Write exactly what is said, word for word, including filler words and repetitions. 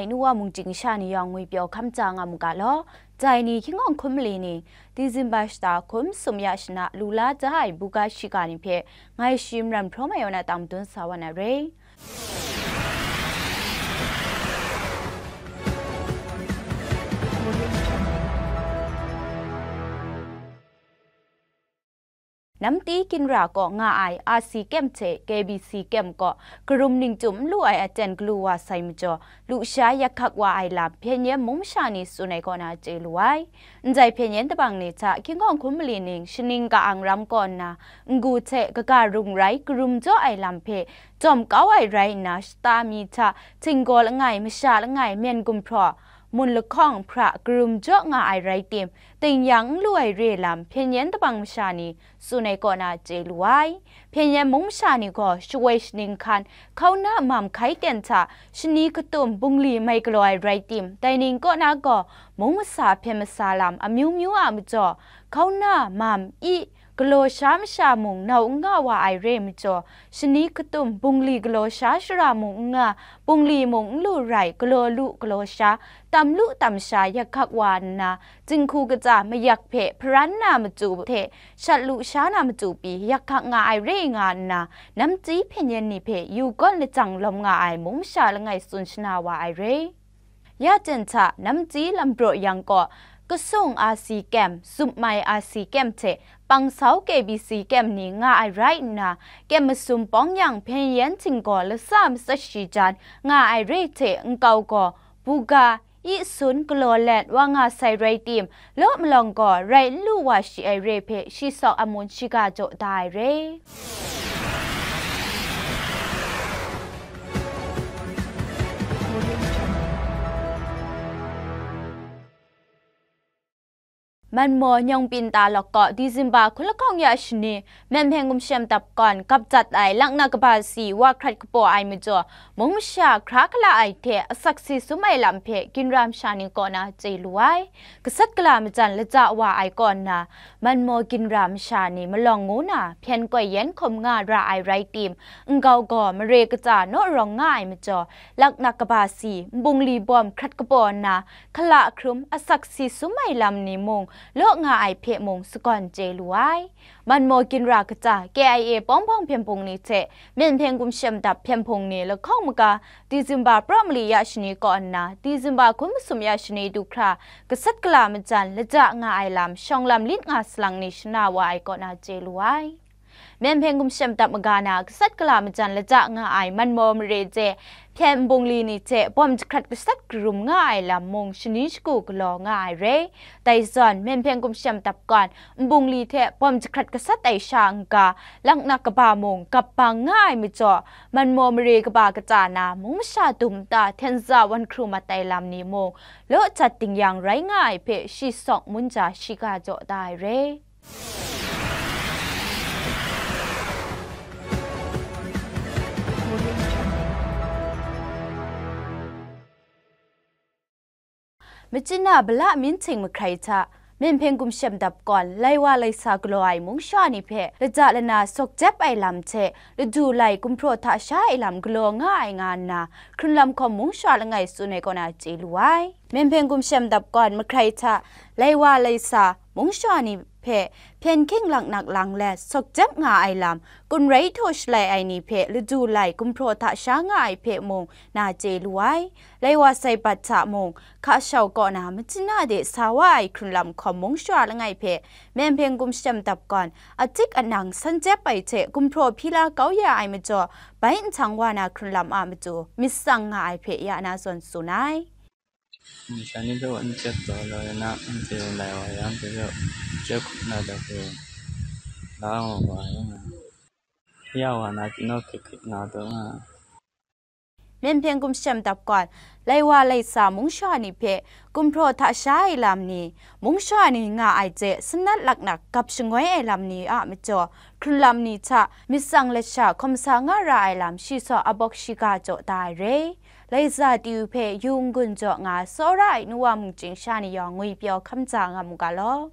Nuwa mungchying sha ni yawng ngwi pyaw hkam ja nga mu ga law. Dai ni hkying hawng hkum mali ni, Disemba shata hkum sum ya shana lu la da ai buga shiga ni hpe ngai shi maram hprawm ai yaw na tang madun sa wa na re. Namti Ginra kaw nga ai R C camp hte K B C camp kaw karum ningchyum n lu ai aten galu wa sai majaw, lusha yak hkak wa ai lam Hpyen Yen mung masha ni tsun ai kaw na chye lu ai. Ndai Hpyen Yen dabang ni hta hkying hawng hkum mali ning shaning ka-ang ram kaw nna, n-gu hte kaga rung rai karum jaw ai lam hpe jawm kau ai rai nna, shata mi hta htinggaw langai, masha langai, myen gumhpraw, mun lahkawng hpra karum jaw nga ai rai tim, ting yang n lu ai re lam Hpyen Yen dabang masha ni tsun ai kaw na chye lu ai. Hpyen Yen mung masha ni gaw shawoi shaning hkan, hkauna mam hkai ten hta shani hkatum bungli mai galaw ai rai tim, dai ning kaw na gaw mung masa hpyen masa lam amyu myu a majaw, hkauna mam i galaw sha masha mung nau n nga wa ai re majaw, shani hkatum bungli galaw sha shara mung n nga, bungli mung n lu rai, galaw lu galaw sha, tam lu tam sha yak hkak wa nna, jinghku katsa mayak hpe hparan na machyu hte shat lu sha na machyu pyi yak hkak nga ai re nga nna, namtsi Hpyen Yen ni hpe yu gawn lajang lawm nga ai mung masha langai tsun shana wa ai re. Ya jen hta namtsi lam braw yang kaw, kasung R C camp, zup mai R C camp hte pangsau K B C camp ni nga ai rai nna, camp masum pawng yang Hpyen Yen htinggaw lasa matsat shi jan nga ai re hte nkau gaw, buga, i sun galaw let wa nga sai rai tim, law malawng gaw rai n lu wa shi ai re hpe shi sawk amun shiga jaw da ai re. Manmaw Nyawng Pinta lawk kaw Disemba hkun lahkawng ya shani, Myen Hpyen Gumshem Dap Kawn gap jat ai laknak kaba si wa hkrat kapaw ai majaw, mung masha hkra hkala ai hte asak si sum ai lam hpe ginra masha ni kaw na chye lu ai. Gasat gala majan laja wa ai kaw nna, Manmaw ginra masha ni malawng ngu na hpyen koi yen hkum nga ra ai rai tim, nkau gaw mare katsa naw rawng nga ai majaw, laknak kaba si, nbungli bawm hkrat kapaw nna, hkala hkrum asak si sum ai lam ni mung law nga ai hpe mung sagawn chye lu ai. Manmaw ginra katsa K I A pawng hpawng hpyen hpung ni hte Myen Hpyen Gumshem Dap hpyen hpung ni lahkawng maga Disemba pra mali ya shani kaw nna, Disemba hkun masum ya shani du hkra, gasat gala majan laja nga ai lam shawng lam lit nga salang ni shana wa ai kaw na chye lu ai. Myen Hpyen Gumshem Dap maga na gasat gala majan laja nga ai Manmaw mare je hpyen nbungli ni hte bawm jahkrat gasat karum nga ai lam mung shani shagu galaw nga ai re. Dai zawn, Myen Hpyen Gumshem Dap Kawn nbungli hte bawm jahkrat gasat ai sha n-ga, laknak kaba mung gap bang nga ai majaw, Manmaw mare kaba katsa na mung masha dum nta hten za wan hkru mat ai lam ni mung law jat ding yang rai nga ai hpe shi sawk mun ja shiga jaw da ai re. Machyin a bala myin hting mahkrai hta, Myen Hpyen Gumshem Dap Kawn, lai wa lai sa galaw ai mung shawa ni hpe laja lana sawk jep ai lam hte, ladu lai gumhpraw hta sha ai lam galaw nga ai nga nna, hkrunlam hkawm mung shawa langai tsun ai kaw na chye lu ai. Myen Hpyen Gumshem Dap Kawn mahkrai hta, lai wa lai sa mung shawa ni hpe hpyen hking laknak lang let sawk jep nga ai lam, kun rai htaw shalai ai ni hpe ladu lai gumhpraw hta sha nga ai hpe mung na chye lu ai. Lai wa sai bat hta mung, hka shau kaw na machyin a de sa wa ai hkrunlam hkawm mung shawa langai hpe, Myen Hpyen Gumshem Dap Kawn, atik anang san jep ai hte gumhpraw hpyi la kau ya ai majaw, bai nhtang wa na hkrunlam a matu myit tsang nga ai hpe ya na zawn tsun ai. Shan ni hpe wan jep taw law, ya na, n chye lai wa yang, hpe hpe jep hkrup na dat hpe, la nga wa yang a, ya wa na, kinaw hkrit hkrit nga taw nga. Myen Hpyen Gumshem Dap Kawn, lai wa lai sa mung shawa ni hpe gumhpraw hta sha ai lam ni, mung shawa ni nga ai hte sanat laknak gap shangoi ai lam ni a majaw, hkrunlam ni hta myit tsang lat sha hkawm sa nga ra ai lam shi saw abawk shiga jaw da ai re. Laiza T V hpe yu n-gun jaw nga tsawra ai nuwa mungchying sha ni yawng ngwi pyaw hkam ja nga mu ga law.